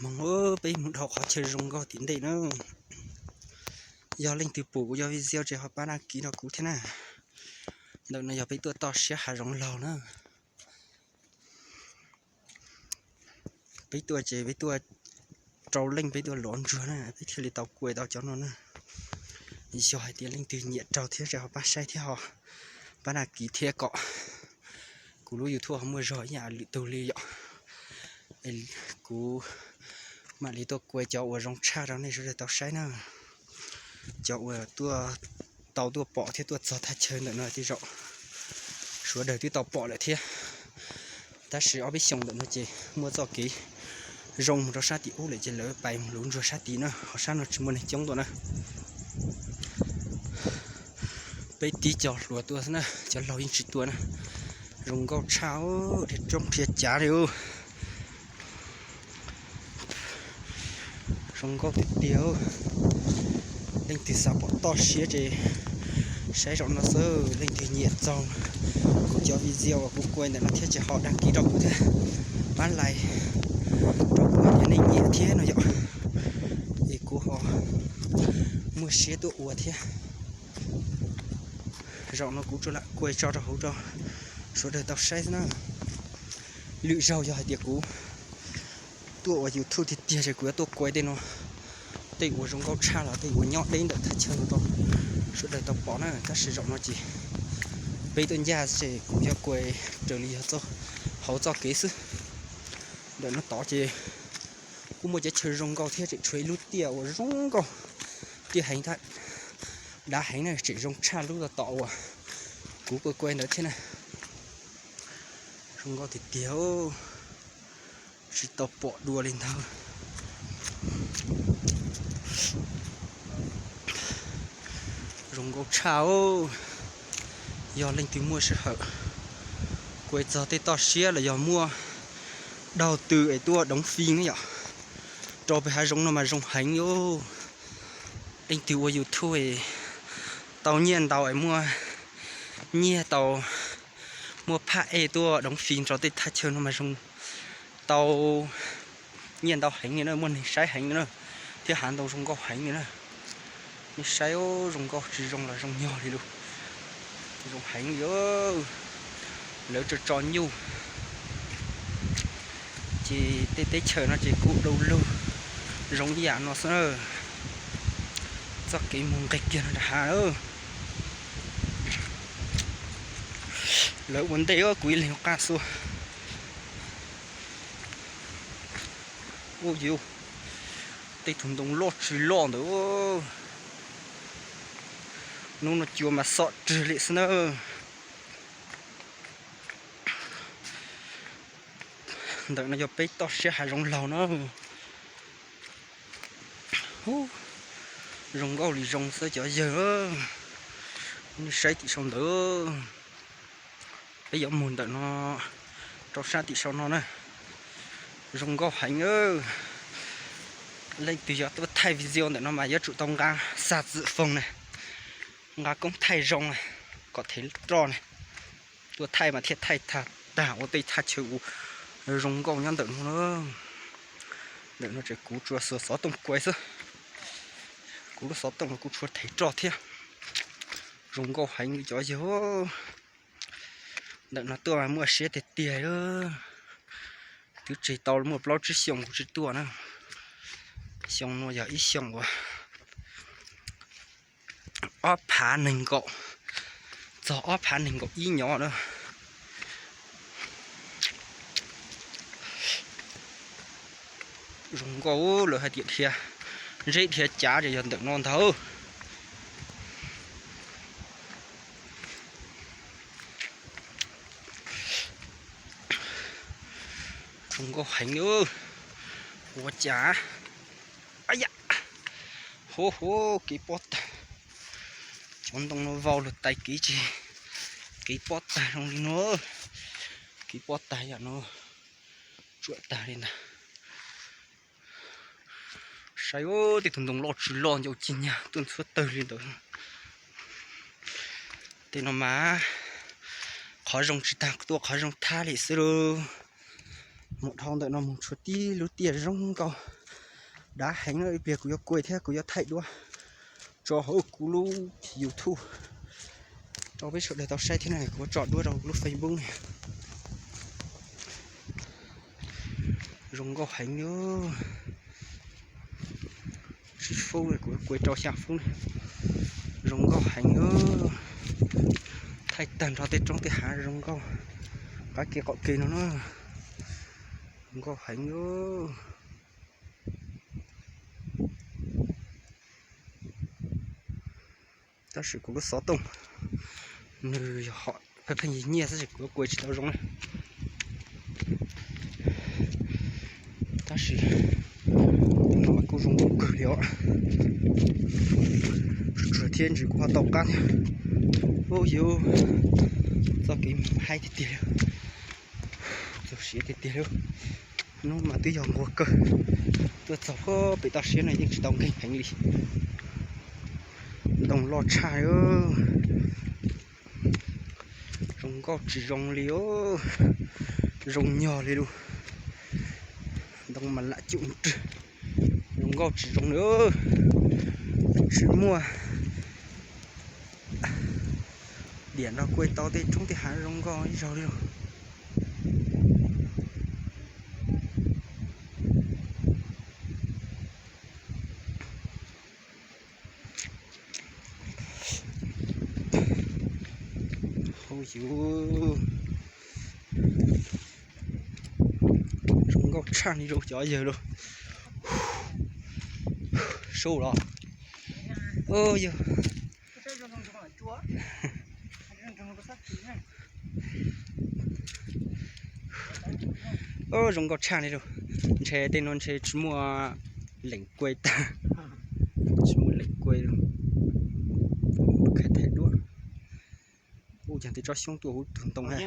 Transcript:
Moog, peb mus dhau qhov chaw zoo nkauj tim ntej na. Yog leej twg pum kuv cov video ces ho pab đăng ký rau kuv thiab na. Ntawm no yog peb tuaj toj siab hav zoov laug na. Peb tuaj ces peb tuaj rau leej, peb tuaj lov ntsuag na, peb thiaj li tau kuaj tau cov no na. Yog hais tias leej twg nyiam raug thiab ces ho pab saib thiab ho pab đăng ký thiab kom kuv lub YouTube ho muaj zog ib yam lwm tug li yom. Kuv mam li tuaj kuaj cov uas zoo tshaj rau nej sawv daws tau saib na. Cov uas tuaj, tau tuaj pom thiab tuaj txog thaj chaw ntawm no tej zaum sawv daws twb tau pom lawm thiab. Tab sis ob peb xyoos ntawm no ces muaj txoj kev zoo mus rau sab tim ub lawm ces lawv pais mus luv ntsuag sab tid na, ho sab no tsis muaj neeg coob tuaj na. Peb tib co hluas tuaj xwb na, cov laug yeej tsis tuaj na. Zoo nkauj tshaj, dhia roob dhia cav li. Zoo nkauj tiag tiag. Leej twg xav pom toj siab ces saib zaum no xwb, leej twg nyiam txog kuv cov video uas kuv kuaj ntawm no thiab ces ho đăng ký rau kuv thiab, pab like rau kuv hais tias nej nyiam thiab no yom, es kuv ho muaj siab tuaj ua thiab. Zaum no kuv tsuas lam kuaj tso rau hauv rau sawv daws tau saib xwb na. Lwm zaug yog hais tias kuv tuaj ua YouTube tiag tiag ces kuv yuav tuaj kuaj tej no, tej uas zoo nkauj tshaj los tej uas nyob deb ntawm thaj chaw no rau sawv daws tau pom na. Tab sis zaum no ces peb tuaj ncaj ces kuv yuav kuaj raws li yog hauv txoj kev xwb. Ntawm no tod ces kuj muaj cov chaw zoo nkauj thiab, tseem tshuav ib lub tiaj uas zoo nkauj, tiaj heev, dav heev na, tseem zoo tshaj lub tom uas kuv kuaj kuaj ntawd thiab na. Zoo nkauj tiag tiag, tsis tau pom dua li ntawd. Zoo nkauj tshaj. Yog leej twg muaj sij hawm kuaj txog tej toj siab los yog muaj daug tw es tuaj doov fij na yom, rau pem hav zoov no mas zoo heev li. Leej twg ua YouTube es tau nyiaj ntau es muaj nyiaj tau, muaj phaj ej tuaj doov fij rau tej thaj chaw no mas zoo, tau nyiaj ntau heev li na, muaj neeg saib heev li na, thiab hav ntau zoo nkauj heev li na. Nej saib, zoo nkauj tsis zoo los zoo nyog li lus, zoo heev li. Lawv tso tso nyuj, ces tej teb chaws no ces kuj du lug zoo ib yam no xwb na. Txoj kev mus nqis kiag no rau hav. Lawv ua ntej kuv ib leeg qaj xua. Ub yus, tej tug ntoo loj tsis loj ntawd. Hnub no cua mas xom rwg li xwb na. Ntawm no yog peb toj siab hav zoov laug na. Zoo nkauj li zoo xwb cov yawg. Nej saib tim sau ntawd. Peb yuav mus ntawm no rau sab tim sau no na. Zoo nkauj heev. Leej twg yog tuaj thaij video ntawm no mas yuav tsum tau nqa xa txwm foos na, nqa koob thaij zoo na, kom thev roj na. Tuaj thaij mas thiaj thaij tag tag ua tej thaj chaw uas zoo nkauj nyob ntawm no. Ntawm no ces kuv tsuas xuas xov tooj kuaj xwb. Kuv lub xov tooj no kuj tshuav thev roj thiab. Zoo nkauj heev li cov yawg. Ntawm no tuaj mas muaj siab tiag tiag. Twb tseg tau muaj plaub tsib xyoos kuv tsis tuaj na. Xyoo no yog ib xyoo uas ob phav nees nkaum, txog ob phav nees nkaum ib nyob na. Zoo nkauj, lawv hais tias dhia zeb dhia cav ces yog ntawm no ntag. Zoo nkauj heev li. Ua cas, a ya, hu hu, kev pob tag. Cov ntoo no vau lug tais kev ces kev pob tag zoo li no. Kev pob tag yam no, tsuam tag li ntag. Saib, tej tug ntoo loj tsis loj ncau cig nyag tuaj ntxhuav tawg li ntawd. Tej no mas qhov zoo tsis tag tuaj qhov zoo thab li xwb lauj. Mus dhau ntawm no mus tshuav tib lub tiaj zoo nkauj dav heev na, ib pliag kuv yuav kuaj thiab kuv yuav thaij duab tso hauv kuv lub YouTube rau peb sawv daws tau saib thiab na, kuv yuav tso duab rau kuv lub Facebook ne. Zoo nkauj heev li. Tsib fub kuv kuaj rau xya fub na. Zoo nkauj heev li. Thaij tag nrho tej roob tej hav zoo nkauj qab kev qaum kev no na. Zoo nkauj heev li. Tab sis kuv lub xov tooj nws yog hom pheej pheej nyiag nyiaj xwb ces kuv kuaj tsis tau zoo na. Tab sis no kuj zoo nkauj kawg li os. Tsuag thiab ntsis kuv ho tau qab thiab. Ub yuv, txoj kev haib tiag tiag li, txaus siab tiag tiag li. Hnub mas twb yog nquag kawg, tuaj txog pem toj siab no yeej tsis tau nkeeg heev li. Ntoo loj tshaj li. Zoo nkauj tsis zoo li os. Zoo nyog li lus. Ntoo mas lam cum rwg. Zoo nkauj tsis zoo li. Tsis muaj diam nrog kuaj tau tej roob tej hav zoo nkauj ib zaug li lus. Hauv yuv, zoo nkauj tshaj li rau cov yawg lus. Sub los. Yog zoo nkauj tshaj li lus. Ntshe tej no ntshe tsis muaj leem kuaj tag. Tsis muaj leem kuaj. Khav thaij duab. Ub, yog tej tsob xyoob tuaj huv tug ntoo ha.